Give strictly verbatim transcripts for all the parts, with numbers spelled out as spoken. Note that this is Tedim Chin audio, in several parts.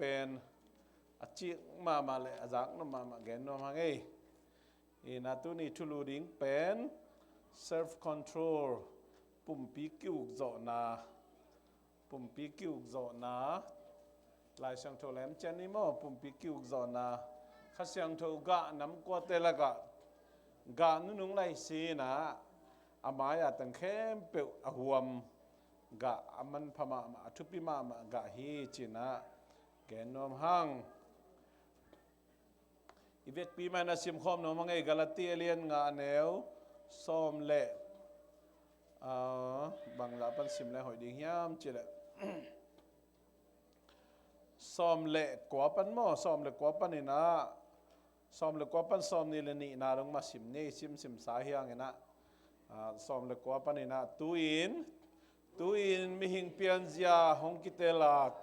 pen a cik mahmah le a zaknop mahmah gen nuam hang ei. Ina tuni thulu ding pen self control, pumpi ki-ukzawhna. Pumpi ki-ukzawhna. Lai Siangtho lemcian ni maw, pumpi ki-ukzawhna. Kha Siangtho gah nam kuate lakah gah nunung lai si-inah a mai-a teng khempeuh a huam gah, a manpha mahmah, a thupi mahmah gah hi ci-inah gen nuam hang. I vekpi mah in a simkhawm nuam hang ei. Galati a lian nga, a neu sawm le, ah, bangzah pan sim le hoih ding hiam cileh, sawm le kua pan maw, sawm le kua pan inah, sawm le kua pan sawm nih le nihna dong mah sim ni, sim simsa hiang inah, ah, sawm le kua pan inah, tu-in, tu-in mihing pianzia hong kitel a,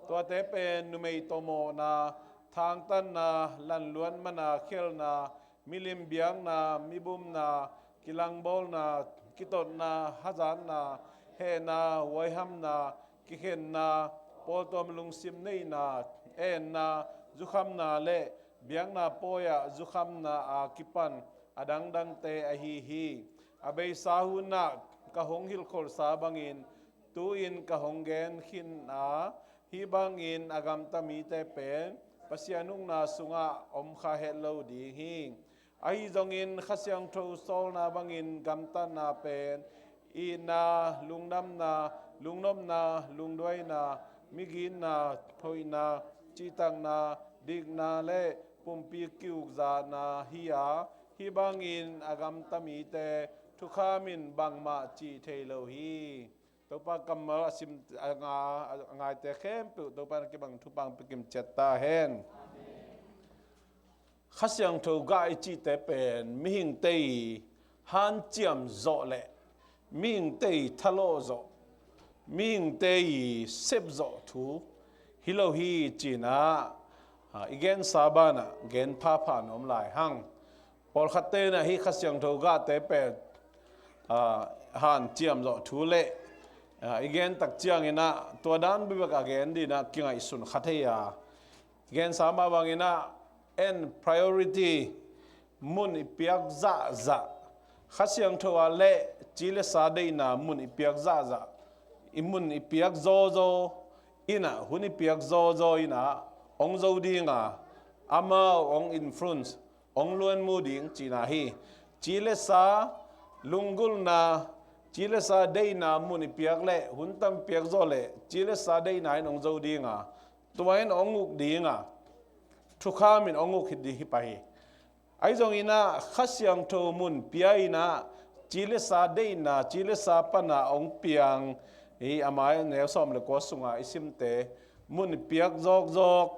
tuate pen numei tawmawhna, thangtanna, lanluan mana, khelna, milim biakna, mibumna, kilangbawlna, kitotna, hazatna, hehna, huaihamna, kikhenna, pawltuam lungsim neihna, enna, zukhamna le biakna pawi-ah zukhamna a kipan a dangdangte ahi hi. A beisa hunah ka hong hilhkholhsa bangin tu-in ka hong gen khin a, hih bangin a gamta mite pen Pasian ukna sungah om kha het lo ding hi. Ahi zongin Kha Siangtho sawlna bangin gamtatna pen itna, lungdamna, lungnopna, lungduaina, migitna, hoihna, cihtakna, dikna le pumpi ki-ukzawhna hi-a, hih bangin a gamta mite thukham in bangmah cih thei lo hi. Topa kammal a sim a nga, a ngaite khempeuh Topa in a kibang thupha hong pia kim ciat ta hen. Kha Siangtho gah i cihte pen mihingte i hanciam zawh le mihingte i thalawh zawh, mihingte i sep zawh thu hi lo hi ci-inah, ah, i gensa banah gen phapha nuam lai hang. Pawlkhatte inah hih Kha Siangtho gahte pen, ah, hanciam zawh thu le, ah, i gen tak cianginah tua dan bek a gen dinah kingaihsun kha thei a, gensa mah banginah en priority mun i piak zahzah, Kha Siangtho ah le ci le sa deihna mun i piak zahzah, i mun i piak zawzaw inah, hun i piak zawzaw inah hong zo dinga, amau hong influence, hong luanmu ding cihna hi. Ci le sa lunggulhna, ci le sa deihna mun i piak le hun tam piak zaw le ci le sa deihna in hong zo dinga, tua in hong uk dinga, thukham in hong uk hi ding hi pah hi. Ahi zonginah Kha Siangtho mun pia inah ci le sa deihna, ci le sa pana hong piang hi. A mai neu sawm le kua sunga i simte mun i piak zawkzawk,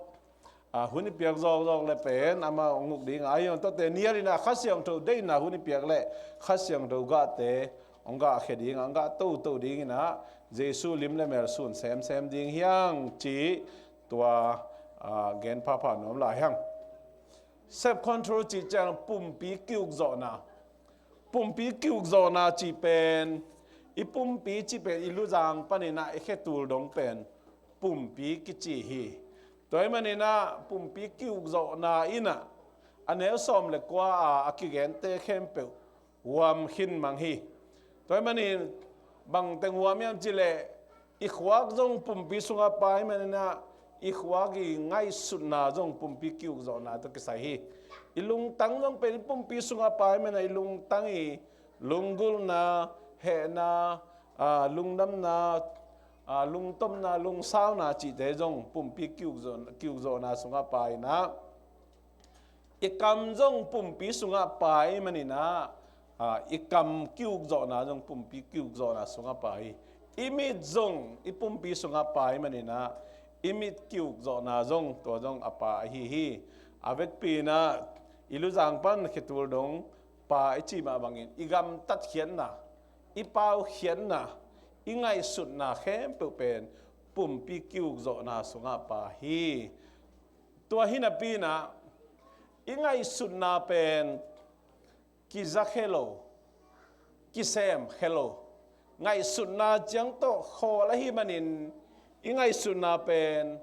a, hun i piak zawkzawk le pen amah hong uk ding a, ahi zong tuate nial inah Kha Siangtho deihna hun i piak le Kha Siangtho gahte hong gahkhia ding a, hong gah toto dinginah Jesu lim le mel sun semsem ding hiang cih tua, a, gen phapha nuam lai hiang. Self control cih ciang pumpi ki-ukzawhna. Pumpi ki-ukzawhna cih pen, i pumpi cih pen i luzang paninah i khetul dong pen pumpi kici hi. Tua ahih maninah pumpi ki-ukzawhna inah a neu sawm le kua a a kigente khempeuh huam khin mang hi. Tua ahih manin bangteng huam hiam cihleh, i khuak zong pumpi sungah pai maninah i khuak i ngaihsutna zong pumpi ki-ukzawhna tawh kisai hi. I lungtang zong pen i pumpi sungah pai maninah i lungtang i lunggulhna, hehna, a, lungdamna, a, lungtomna, lungsauna cihte zong pumpi ki-ukzawh, ki-ukzawhna sungah pai inah, i kam zong pumpi sungah pai maninah, a, i kam ki-ukzawhna zong pumpi ki-ukzawhna sungah pai hi. I mit zong i pumpi sungah pai maninah i mit ki-ukzawhna zong tua zong a pa ahi hi. A vekpi inah i luzang pan khetul dong pa i cih mah bangin i gamtatkhiatna, i paukhiatna, i ngaihsutna khempeuh pen pumpi ki-ukzawhna sungah pa hi. Tua hi napi inah i ngaihsutna pen kizakhia lo, kisemkhia lo. Ngaihsutna ciang tawh khawl ahih manin i ngaihsutna pen,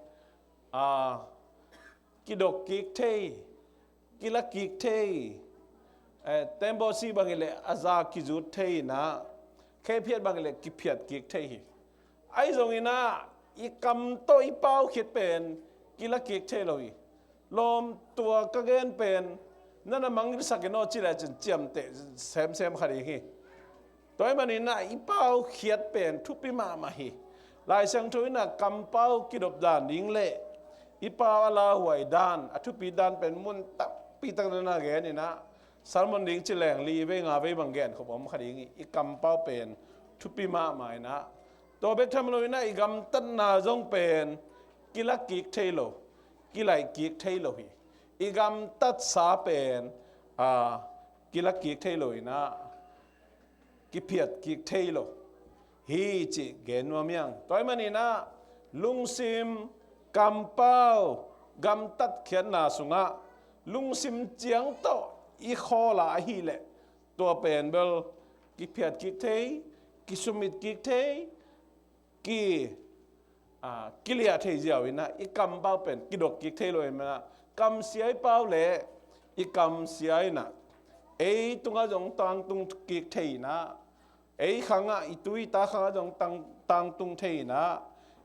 a, kidok kik thei, kila kik thei, eh, tembaw si bang i leh a za kizut thei inah, kheiphiat bang i leh kiphiat kik thei hi. Ahi zongin ah i kam tawh i paukhiat pen kila kik thei lo hi. Lawm, tua ka gen pen na na mangngilhsak in aw ci lecin ciamteh semsem kha ding hi. Tua ahih manin ah i paukhiat pen thupi mahmah hi. Lai Siangtho in ah kampau kidop dan ding le i pau a lauhuai dan, a thupi dan pen mun tampi tak na na gen inah, sermon ding ci leng li vei nga vei bang gen khop om kha ding hi. I kampau pen thupi mahmah inah, tua bek tham lo inah i gamtatna zong pen kila kik thei lo, kilaih kik thei lo hi. I gamtatsa pen, a, kila kik thei lo inah, kiphiat kik thei lo hi cih gen nuam hi hang. Tua ahih manin ah lungsim, kampau, gamtatkhiatna sungah lungsim ciang tawh i khawl a ahih leh tua pen bel kiphiat kik thei, kisumit kik thei, ki, a, kiliah thei ziau inah, i kampau pen kidok kik thei lo inah, kamsia i pau leh i kamsia inah ei tungah zong tangtung kik thei inah, ei khangah, i tu i ta khangah zong tang, tangtung thei inah,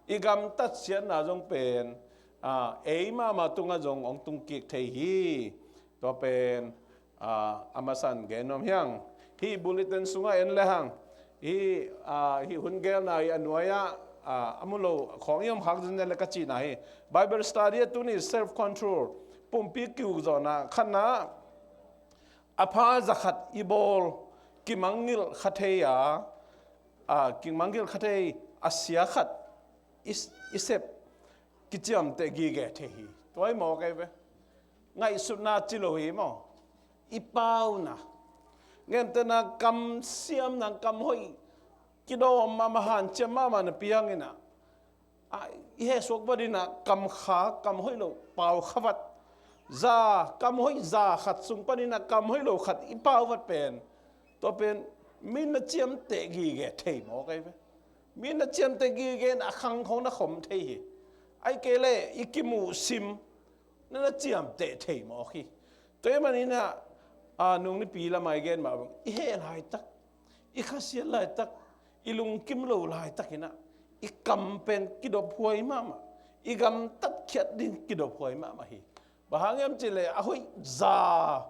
i gamtatsiatna zong pen, a, ei mahmah tungah zong hong tung kik thei hi. Tua pen, a, a masan gen nuam hi hang. Hih bulletin sungah en le hang. Hih, a, hih hun gelna hi a nuai-ah, a, a mu lo khawng i om khak zun le ka cihna hi. Bible study a tuni self control, pumpi kiukzawhna, khatna, a pha za khat i bawl, kimangngilh kha thei a, a, kimangngilh kha thei a sia khat i, i sep, kiciamteh gige thei hi. Tua hi maw kei ve. Ngaihsutna ci lo hi maw. I pauna, gentehna, kam siamna, kam hoih, kidawm mahmah, hanciam mahmah napi hang inah, a, i hehsuak vat inah kam kha, kam hoih lo pau kha vat, za, kam hoih za khat sung pan inah kam hoih lo khat i pau vat pen, tua pen mi na ciamteh gige thei maw kei ve. Mi na ciamteh gige in a khang khawng na khom thei hi. Ahih kei leh i kimuhsim na na ciamteh thei mawk hi. Tua ahih manin ah, a, nung nipi lamah i gen mah bang, i heh laitak, i khasiat laitak, i lungkim lo laitak inah i kam pen kidophuai mahmah, i gamtatkhiat ding kidophuai mahmah hi. Bang hang hiam cih leh a hoih za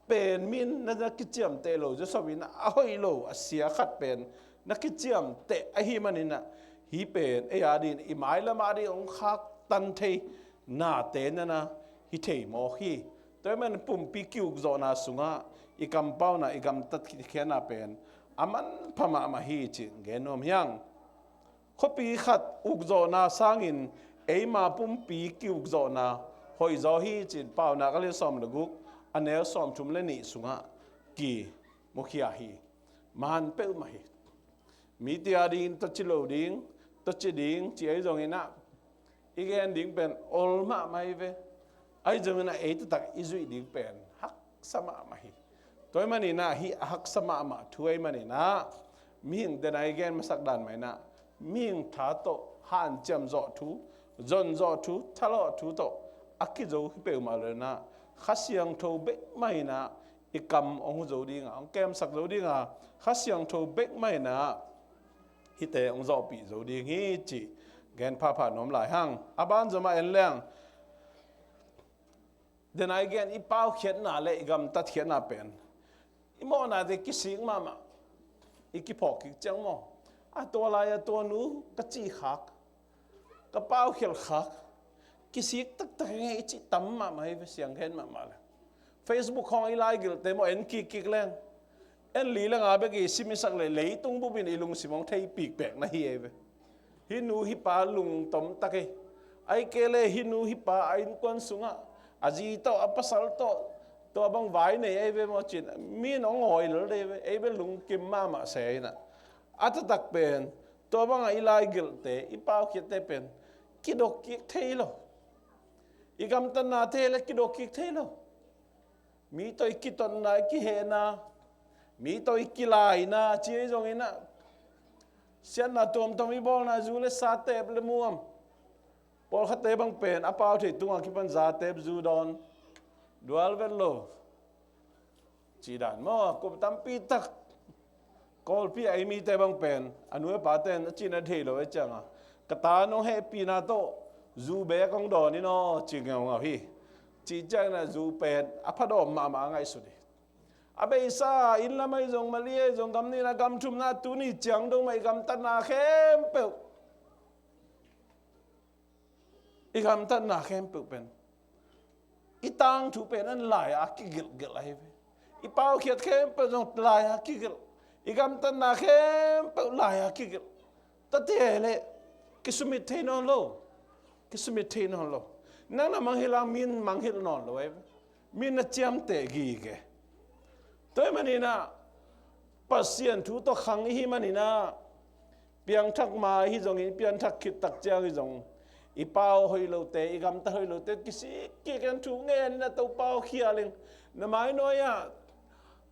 pen mi in na, na kiciamteh lo zawsop inah, a hoih lo a sia khat pen na kiciamteh ahih manin ah, hih pen ei a dingin i mailam a ding hong khaktan thei nate na na hi thei mawk hi. Tua ahih manin pumpi kiukzawhna sungah i kampauna, i gamtatkhiatna pen a manpha mahmah hi cih gen nuam hi hang. Khuapi khat ukzawhna sangin eima pumpi kiukzawhna hoihzaw hi ci-in Paunak a lian sawm le guk, a neu sawmthum le nih sungah kimukhia hi. Man peuhmah hi. Mite a dingin tua ci lo ding, tua ci ding ci ahi zongin ah, i gen ding pen ol mahmah hi ve. Ahi zongin ah ei taktak i zuih ding pen haksa mahmah hi. Tua ahih manin ah hih a haksa mahmah thu ahih manin ah, mihingte na i gen masak dan mah in ah, mihing tha tawh hanciam zawh thu, zon zawh thu, thalawh thu tawh a kizo hi peuhmah lo in ah, Kha Siangtho bek mah in ah i kam hong hu zo ding a, hong kemsak zo ding a, Kha Siangtho bek mah in ah hihte hong zawhpih zo ding hi cih gen phapha nuam lai hang. A banzom ah en leng, den a i gen i paukhiatna le i gamtatkhiatna pen, i mawhnate kisik mahmah, i kiphawk kik ciang maw. A, tua lai-a tua nu ka cih khak, ka paukhialh khak, kisik taktak hi ngei i cih tam mahmah hi ve, siang khen mahmah le. Facebook khawng i laigelhte maw, en kikkik leng, en li le nga bek i sim i sak le, leitung bupin i lungsim hong theipik pek na hi ei ve. Hih nu hih pa lungtom tak hi. Ahih kei le hih nu hih pa a innkuan sungah a zi tawh, a pasal tawh tua bang vai nei ei ve maw ci-in mi in hong awi lel dei ve, ei ve lungkim mahmah se in ah. A taktak pen, tua bangah i laigelhte, i paukhiatte pen kidok kik thei lo. I gamtatnate le kidok kik thei lo. Mi tawh i kitotna, i kihehna, mi tawh i kilaina ci ahi zongin ah, siatna tuamtuam i bawlna, zu le sa, teep le muam, Pawlkhatte bang pen a pau thei tungah kipan zatep zu dawn, dual vet lo. Cih dan maw, kum tampi tak Kawlpi a ei mite bang pen a nu a pate in a cihna thei lo e cianga, ka ta nong hehpihna tawh zu bek hong dawn in aw, ci ngeungau hi. Cih ciangin a zu pen a phadawm mahmah a ngaihsut hi. A beisa inn lam ahi zong, Mali ahi zong, gam nihna gam thumna, tuni ciang dong mah i gamtatna khempeuh, i gamtatna khempeuh pen, i tangthu pen an lai-ah a kigelhgelh ahi ve. I paukhiat khempeuh zong lai-ah a kigelh. I gamtatna khempeuh lai-ah a kigelh. Tua te leh kisumit thei nawn lo. Kisumit thei nawn lo. Nang na mangngilh a, min mangngilh nawn lo ahi ve. Min na ciamteh gige. Tua ahih maninah Pasian thu tawh khang i hih maninah piangthak ma ahi zongin, piangthak khit tak ciang ahi zong, i pau hoih lote, i gamtat hoih lote kisik kik in thu ngen in a Topa aw khial ing. Na mainuai-ah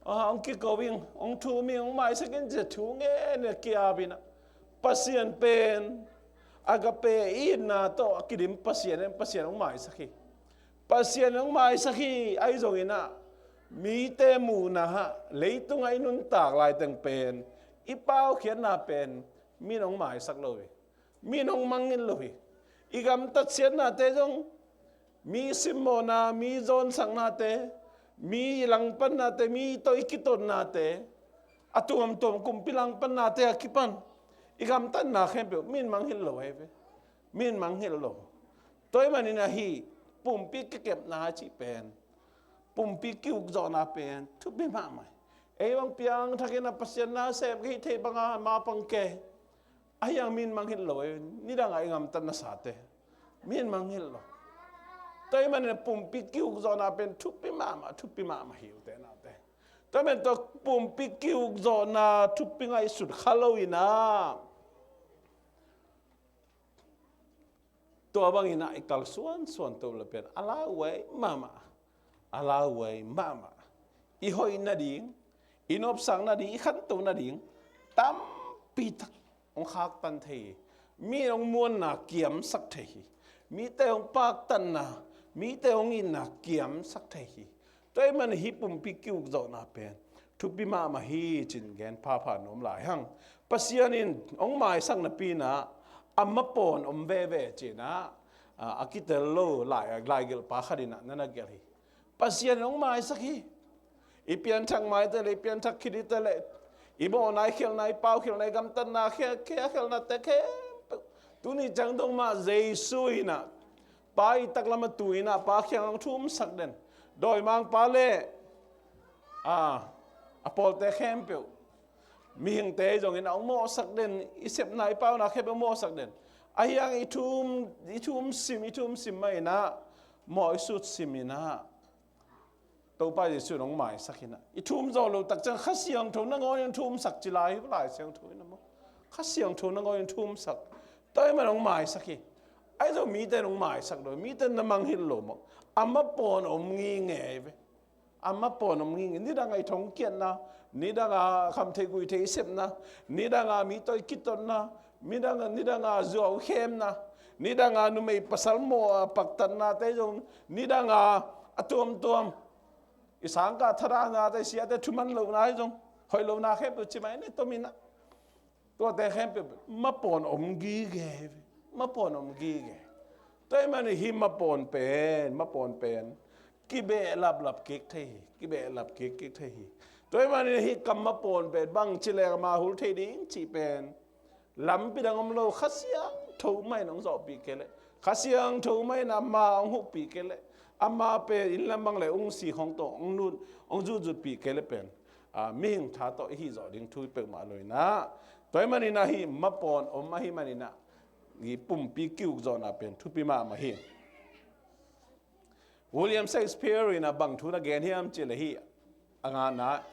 hong kiko ing, hong thum ing, hong maisak in ci-a thu ngen in a ki-ap inah, Pasian pen agape itna tawh a kidim Pasian in Pasian hong maisak hi. Pasian in hong maisak hi. Ahi zonginah mite muhna-ah leitungah i nuntak laiteng pen, i paukhiatna pen min hong maisak lo hi. Min hong mangngilh lo hi. I gamtat siatnate zong, mi simmawhna, mi zawnsaknate, mi i langpannate, mi tawh i kitotnate, a tuamtuam kumpi langpannate a kipan i gamtatna khempeuh min mangngilh lo ahi ve. Min mangngilh lo. Tua ahih maninah hih pumpi kikepna a cih pen, pumpi ki-ukzawhna pen thupi mahmah hi. Ei bang piangthak inah Pasian na sem ka hih theih banga mapang kei, ahi hang min mangngilh lo ahi ve. Nidangah i gamtatna sate min mangngilh lo. Tua ahih maninah pumpi ki-ukzawhna pen thupi mahmah, thupi mahmah hi, ute naute. Tua ahih manin tua pumpi ki-ukzawhna thupi ngaihsut kha lo inah, tua banginah i kalsuan suanto le pen a lauhuai mahmah, a lauhuai mahmah. I hoih nading, i nopsak nading, i khanto nading tampi tak hong khaktan thei hi. Mi hong muanna kiamsak thei hi. Mite hong paktatna, mite hong itna kiamsak thei hi. Tua ahih manin hih pumpi ki-ukzawhna pen thupi mahmah hi, ci-in gen phapha nuam lai hang. Pasian in hong maisak napi inah a mapawn om veve ci-inah a kitel lo lai, laigelhpa khat inah na na gelh hi. Pasian in hong maisak hi. I pianthak ma i te leh, i pianthak khit i te leh, i mawhna, i khialhna, i paukhialhna, i gamtatna, khia, khia khialhnate khempeuh, tuni ciang dong mah Jesu inah Pa i taklam a tu inah Pa kiang hong thumsak den. Dawimangpa le a, a pawlte khempeuh, mihingte ahi zongin a hong mawhsak den, i sepna, i pauna khempeuh hong mawhsak den. Ahi hang i thum, i thum sim, i thum sim mah inah, mawh i sut sim inah Topa Jesu in hong maisak inah, i thum zawh loh tak ciang Kha Siangtho nangawn in thumsak ci lai hi, Lai Siangtho inah maw. Kha Siangtho nangawn in thumsak. Tua ahih manin hong maisak hi. Ahi zong mite in hong maisak lo, mite in na mangngilh lo maw. A mapawn om ngingei ve. A mapawn om ngingei. Nidangah i thongkiatna, nidangah khamtheih guihtheih i sepna, nidangah mi tawh i kitotna, nidangah, nidangah zuau khemna, nidangah numei pasal mawh a paktatnate zong, nidangah a tuamtuam i sangkah thadahnate, siate thuman lohna ahi zong, hoih lohna khempeuh ci mai ni, tua minah. Tuate khempeuh mapawn om gige hi ve. Mapawn om gige. Tua ahih manin hih mapawn pen, mapawn pen kibehlaplap kik thei hi. Kibehlaplap kik, kik thei hi. Tua ahih manin hih ka mapawn pen bangci leh ka mahul thei ding cih pen lampi dang om lo, Kha Siangtho mah in hong zawhpih kei leh, Kha Siangtho mah in ama hong huhpih kei leh, ama pen inn lam bang leh hong sik hong tawh, hong nut, hong zutzutpih kei leh pen, a, mihing tha tawh i hih zawh ding thu hi peuhmah lo inah. Tua ahih maninah hih mapawn om ahih maninah hih pumpi ki-ukzawhna pen thupi mahmah hi. William Shakespeare inah bang thu na gen hiam cih leh hih a ngana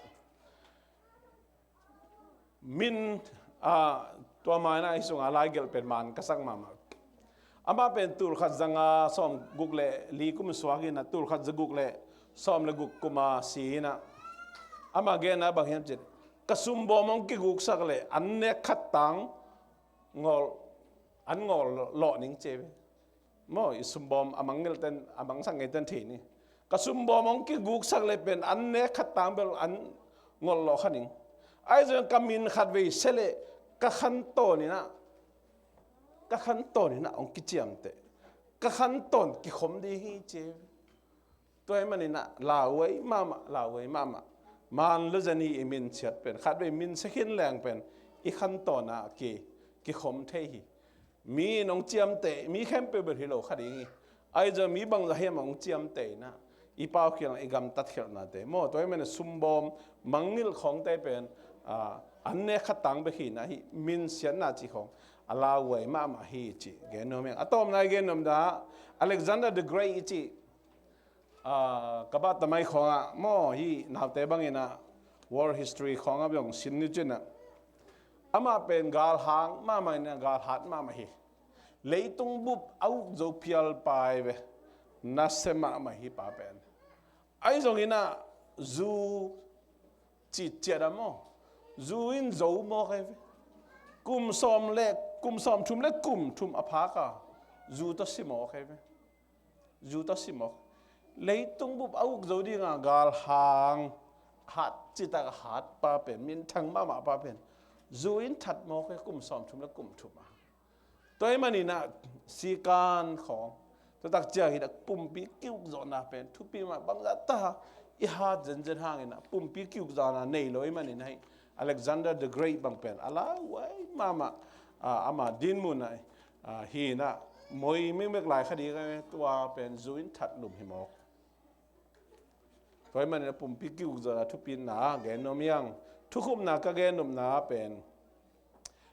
min, a, tua ma inah hih sungah laigelh pen man ka sak mahmah. Amah pen tulkhat zanga sawmguk le li kum suak inah tulkhat zaguk le sawm le guk kuma si inah, amah genna bang hiam cih leh, ka sumbawm hong kiguksak leh an nek khat tang ngawl, an ngawl lawh ning ci hi ve. Maw, i sumbawm a mangngilh ten, a mangsak ngei ten thei ni. Ka sumbawm hong kiguksak leh pen an nek khat tang bel an ngolh lawh kha ning. Ahi zong ka min khat vei sia leh ka khantawn in ah, ka khantawn in ah hong kiciamteh, ka khantawn kikhom ding hi ci. Tua ahih manin ah lauhuai mahmah, lauhuai mahmah. Maan le zen hi i minsiat pen, khatvei min sia khin leng pen i khantawn ah ki, kikhom thei hi. Mi in hong ciamteh, mi khempeuh bel hi lo kha ding hi. Ahi zong mi bangzah hiam hong ciamteh in ah i paukhialhna, i gamtatkhialhnate maw, tua ahih manin sumbawm mangngilh khawngte pen, ah, an nek khat tang bek hi in ah hih minsiatna cih khawng a lauhuai mahmah hi cih gen nuam ing. A tawpna i gen nuamna, Alexander the Great i cih, ah, ka bata mai khawngah maw, hih naute bangin ah world history khawngah bang sin ni cin ah, amah pen galhang mahmah in ah galhat mahmah hi. Leitung bup a uk zo phial pa hi ve. Nasia mahmah hi pa pen. Ahi zongin ah zu citciat a maw, zu in zo mawk hi ve. Kum sawm le, kum sawm thum le kum thum a phak a zu tawh si mawk hi ve. Zu tawh si mawk. Leitung bup a uk zo dinga galhang, hat citak a hat pa pen, minthang mahmah pa pen zu in that mawk hi, kum sawm thum le kum thum a. Tua ahih manin ah sikan khawng, tua tak ciang hi in ah pumpi ki-ukzawhna pen thupi mah, bangzah ta i hat zenzen hangin ah pumpi ki-ukzawhna nei lo ahih manin ah hih Alexander the Great bang pen a lauhuai mahmah, ah, ama dinmun ah, ah, hi in ah moi mekmek lai kha ding, tua pen zu in that lum hi mawk. Tua ahih manin a pumpi ki-ukzawhna thupina gen nuam hi ing. Thukhupna ka gen nopna pen,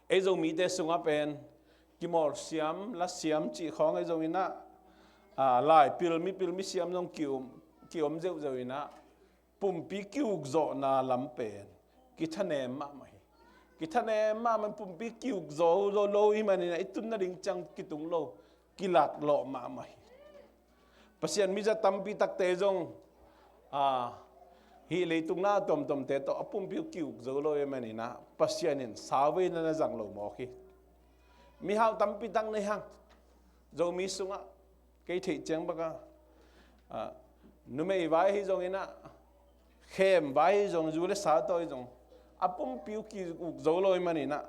ei Zomite sungah pen kimawlsiam, lasiam cih khawng ahi zongin ah, ah, laipil, mipil, misiam zong ki-um, ki-om zeuhzeuh in ah, pumpi ki-ukzawhna lam pen kithanem mahmah hi. Kithanem mahmah, pumpi ki-ukzaw lo, lo ahih manin ah i tun nading ciang kitung lo, kilaklawh mahmah hi. Pasian mizat tampi takte zong, ah, hih leitung na tuamtuamte tawh a pumpi uh ki-ukzo lo ahih manin ah Pasian in sauvei na na zang lo mawk hi. Mihau tampi tak nei hang, Zomi sungah kei theih ciang bek a, ah, numei vai ahi zongin ah, khem vai ahi zong, zu le sa tawh ahi zong, a pumpi uh ki-ukzo lo ahih manin ah,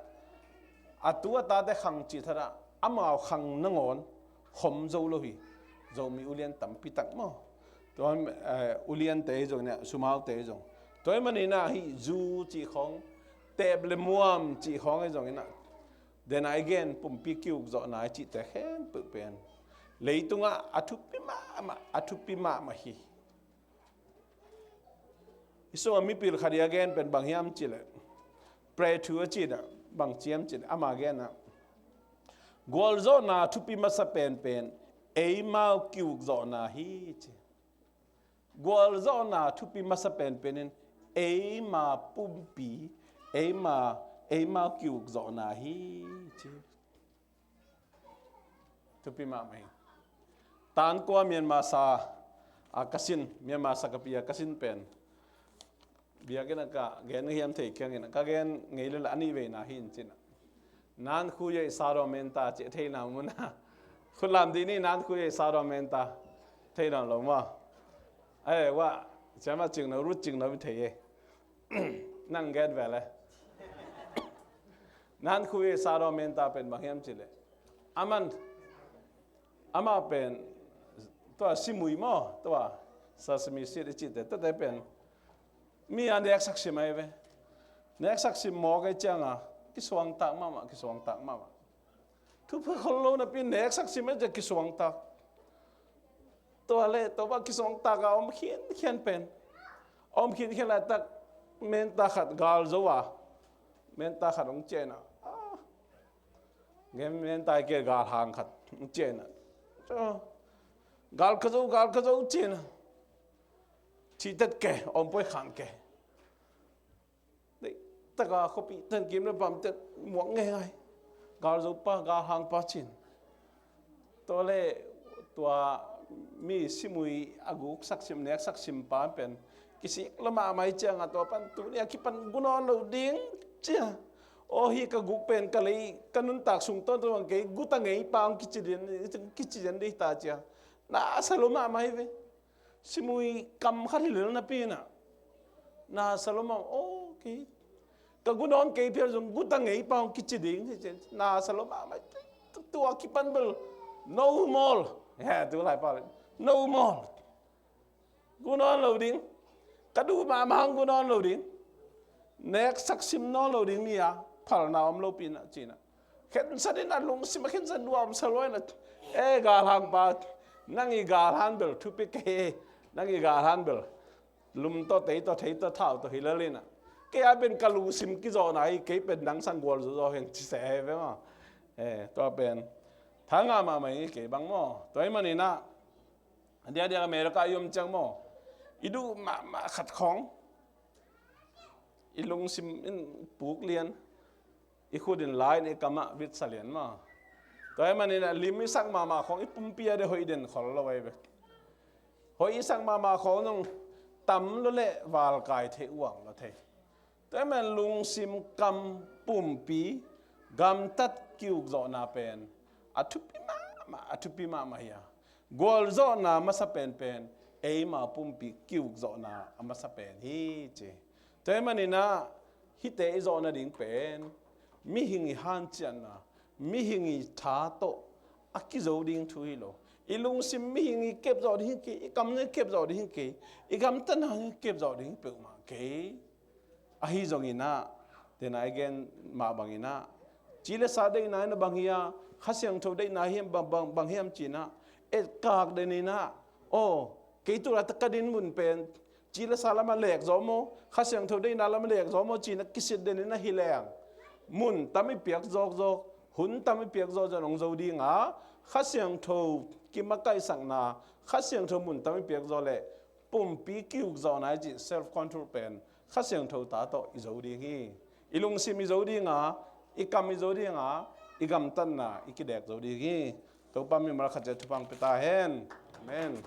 a tu a tate khang cih thadah amau khang nangawn khom zo lo hi. Zomi ulian tampi tak maw, tua, eh, uliante ahi zongin ah, sumaute ahi zong, tua ahih manin ah hih zu cih khawng, teep le muam cih khawng ahi zongin ah, den a i gen pumpi ki-ukzawhna i cihte khempeuh pen leitungah a thupi mahmah, a thupi mahmah hi. I sungah mipil khat i a gen pen bang hiam cih leh, Plato a cih in ah, bang ci hiam cih leh, ama gen ah, gualzawhna thupi masa penpen eimau ki-ukzawhna hi ci. Gualzawhna thupi masa penpen in eima pumpi, eima, eimau ki-ukzawhna hi ci. Thupi mahmah hi. Tan kua Myanmar sa a ka sin, Myanmar sakapi a ka sin pen, biakinn ah ka gen hiam thei kiangin ah, ka gen ngei lel a, a nih veina hi in cin ah, Nan khu yei sa daw menta ci a, thei na mun a. Khut lam dih ni, nan khu yei sa daw menta. Thei nawn lo maw? Ai, wah, ciamah cing no, rut cing no, thei e. Nang gen ve le. Nan khu yei sa daw menta pen bang hiam cih leh, aman, amah pen tua simui maw, tua sesame seed i cihte, tuate pen mi a neksak sim ahi ve. Neksak sim mawk ahih ciangin kisuangtak mahmah, kisuangtak mahmah. Thupha khol lo napi neksak sim ahih ciang kisuangtak. Tua leh tua bang kisuangtak a om khiankhian pen, a om khiankhian laitak, menta khat gal zo a, menta khat hong ciah in ah, ah, gen menta hi kei, galhang khat hong ciah in ah, gal ka zo, gal ka zo ci in ah, cihtet kei, om poi khang kei. Deihtak a khuapihte, kim le paamte muak ngeingai. Galzopa, galhangpa ci in. Tua leh tua mi simui a guksak sim, neksak sim pa pen kisik lua mahmah ahih ciangin tua pan tuni a kipan gu nawn lo ding ci a, Aw, hi ka guk pen ka lei, ka nuntak sung tawntung kei guta ngei pa hong kici den, kici den dih ta cia. Na sa lo mahmah hi ve. Simui kam khat hi lel napi inah. Na sa lo mahmah, aw, kei. Ka gunawn kei phial zong guta ngei pa hong kici ding hi ci. Na sa lo mahmah. Tua kipan bel no more. He, tu lai pa le. No more. Gunawn lo ding. Ka duh mahmah hong gunawn lo ding. Neksak sim nawn lo ding ni a, phalna om lo pi inah ci inah. Khensat inah lungsim a khensat dua om sa lo inah. E galhang pa, nang i galhan bel thupi kei, nang i galhan bel lum tawh tei tawh thei tawh thau tawh hi lel inah. Kei a pen ka lungsim kizawhna hi, kei pen nang sang gual zawzaw heng ci se hi ve maw. E, tua pen thangah mahmah hi kei bang maw. Tua hi man inah, a diakdiak America i om ciang maw, i duh mahmah khat khawng i lungsim in puk lian, i khut in la in i kamah vitsa lian maw. Tua hi man inah lim i sak mahmah khawng i pumpi a dih hoih den khol lo ahi ve. Hoih i sak mahmah khawng zong tam lo leh valkai thei uang lo thei. Tua hi man lungsim, kam, pumpi, gamtat ki-ukzawhna pen a thupi mahmah, a thupi mahmah hi a. Gualzawhna masa penpen eima pumpi ki-ukzawhna a masa pen hi ci. Tua hi man inah hihte i zawh nading pen mihing i hanciamna, mihing i tha tawh a kizo ding thu hi lo. I lungsim mihing i kepzawh ding hi kei, i kam i kepzawh ding hi kei, i gamtatna i kepzawh ding hi peuhmah kei. Ahi zong inah, tena i gen mah bang inah, ci le sa deihna inah bang hi a, Kha Siangtho deihna hi bang, bang, bang hiam ci inah, etkak den inah, aw, kei tu laitak ka din mun pen ci le sa lamah lek zaw maw, Kha Siangtho deihna lamah lek zaw maw ci inah kisit den inah hi leng, mun tam i piak zawkzawk, hun tam i piak zawkzawk hong zo ding a, Kha Siangtho kimakaihsakna, Kha Siangtho mun tam i piak zaw leh pumpi ki-ukzawhna i cih self control pen Kha Siangtho ta tawh i zo ding hi. I lungsim i zo ding a, i kam i zo ding a, i gamtatna i kidek zo ding hi. Topa mimal khat ciat thupha hong pia ta hen. Amen.